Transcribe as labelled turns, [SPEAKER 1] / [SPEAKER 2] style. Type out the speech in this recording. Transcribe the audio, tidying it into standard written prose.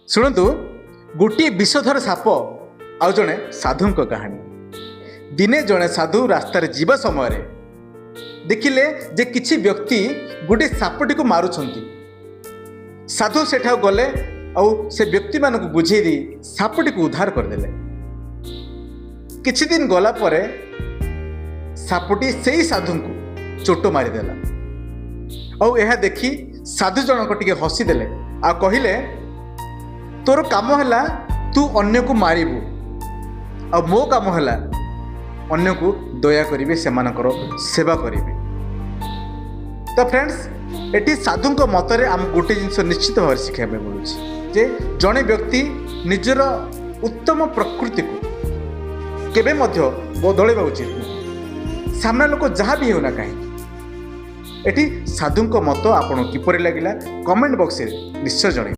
[SPEAKER 1] ଶୁଣନ୍ତୁ ଗୋଟିଏ ବିଷଧର ସାପ ଆଉ ଜଣେ ସାଧୁଙ୍କ କାହାଣୀ। ଦିନେ ଜଣେ ସାଧୁ ରାସ୍ତାରେ ଯିବା ସମୟରେ ଦେଖିଲେ ଯେ କିଛି ବ୍ୟକ୍ତି ଗୋଟିଏ ସାପଟିକୁ ମାରୁଛନ୍ତି। ସାଧୁ ସେଠାକୁ ଗଲେ ଆଉ ସେ ବ୍ୟକ୍ତିମାନଙ୍କୁ ବୁଝେଇ ଦେଇ ସାପଟିକୁ ଉଦ୍ଧାର କରିଦେଲେ। କିଛି ଦିନ ଗଲା ପରେ ସାପଟି ସେଇ ସାଧୁଙ୍କୁ ଚୋଟ ମାରିଦେଲା। ଆଉ ଏହା ଦେଖି ସାଧୁ ଜଣକ ଟିକେ ହସିଦେଲେ ଆଉ କହିଲେ, ତୋର କାମ ହେଲା ତୁ ଅନ୍ୟକୁ ମାରିବୁ ଆଉ ମୋ କାମ ହେଲା ଅନ୍ୟକୁ ଦୟା କରିବି, ସେମାନଙ୍କର ସେବା କରିବି। ତ ଫ୍ରେଣ୍ଡସ୍, ଏଠି ସାଧୁଙ୍କ ମତରେ ଆମକୁ ଗୋଟେ ଜିନିଷ ନିଶ୍ଚିତ ଭାବରେ ଶିଖିବା ପାଇଁ ମିଳୁଛି ଯେ ଜଣେ ବ୍ୟକ୍ତି ନିଜର ଉତ୍ତମ ପ୍ରକୃତିକୁ କେବେ ମଧ୍ୟ ବଦଳାଇବା ଉଚିତ ନୁହେଁ, ସାମ୍ନା ଲୋକ ଯାହା ବି ହେଉନା କାହିଁକି। ଏଠି ସାଧୁଙ୍କ ମତ ଆପଣଙ୍କୁ କିପରି ଲାଗିଲା, କମେଣ୍ଟ ବକ୍ସରେ ନିଶ୍ଚୟ ଜଣାଇବେ।